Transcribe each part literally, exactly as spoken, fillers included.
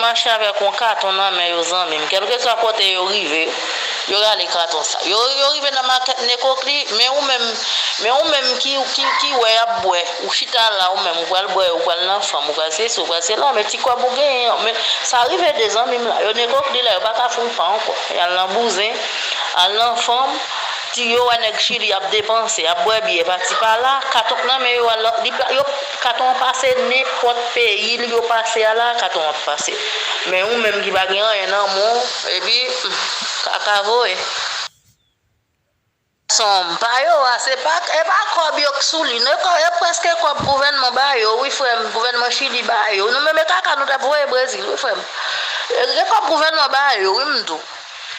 Mache avèk yon katon nan men yo, zanmi m. Kèlkeswa kote yo rive, yo rale katon sa. Yo, yo rive nan makèt Nekokli, men ou menm, men ou menm ki, ki, ki wè y ap bwè, ou chita la ou menm, ou pral bwè, ou pral nan fanm, ou pral sesi, ou pral sela, men ti kòb ou genyen an, men sa rive de zanmi m la. Yo Nekokli la, yo pa ka fè w pa ankò. Y al nan bouzen, al nan fanm, ti yo wè nèg Chili ap depanse, ap bwè byè pati pa la, katon k nan men yo, al, li pa, yo, katon an pase nenpòt peyi li yo pase a la, katon an ap pase. Men ou menm ki pa gen anyen nan men w, epi, hmm, kaka voye. Gason pa yo a, se pa, e pa kòb yo k sou li, non, e kò-, e prèske kòb gouvènman ba yo, wi, frè m, gouvènman Chili ba yo. Nou menm e kaka nou t ap voye Brezil, wi, frè m. E, e kòb gouvènman ba yo, wi, m di w.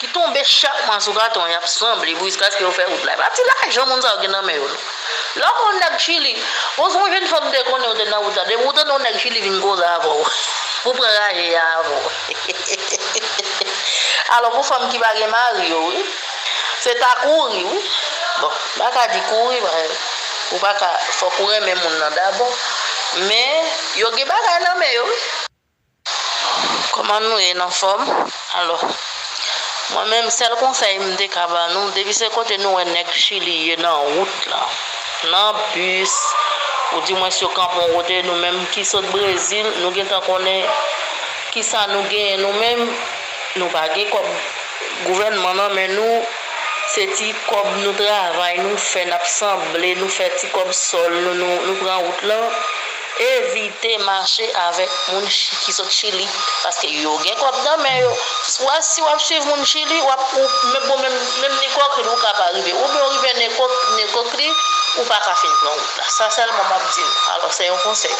Ki tonbe chak mwa sou katon, y ap sanble pou jiskaske yo fè wout la. E pa ti lajan moun sa yo gen nan men yo, non. Lè w konn nèg Chili, bon, se yon jèn fanm te konnen ou te nan wout la, depi ou tande yon nèg Chili vin koze avè w, pou pran raje a avè w. Alò, pou fanm ki pa gen mari yo, wi, se ta kouri, wi. Bon, m pa ka di kouri, men ou pa ka, fòk ou renmen moun nan dabò. Men, yo gen bagay nan men yo, wi. Kòman nou ye, n anfòm? Alò, mwen menm, sèl konsèy m te ka ba nou, depi se kote nou wè nèg Chili ye nan wout la, nan bis, oudimwens yo kanpe yon kote, nou menm ki sot Brezil, nou gentan konnen kisa nou genyen nou menm, nou pa gen kòb gouvènman nan men nou, se ti kòb nou travay, nou fè, n ap sanble, nou fè ti kòb sòl nou, nou, nou pran wout lan. Evite mache avèk moun Chi-, ki sot Chili, paske yo gen kòb nan men yo. Si w ap, si w ap swiv moun Chili, w ap, ou, men bon, menm, menm Nekokli, ou ka pa rive. Oubyen ou rive Neko-, Nekokli, ou pa ka fin pran wout la. Sa sèlman m ap di nou. Alò, se yon konsèy.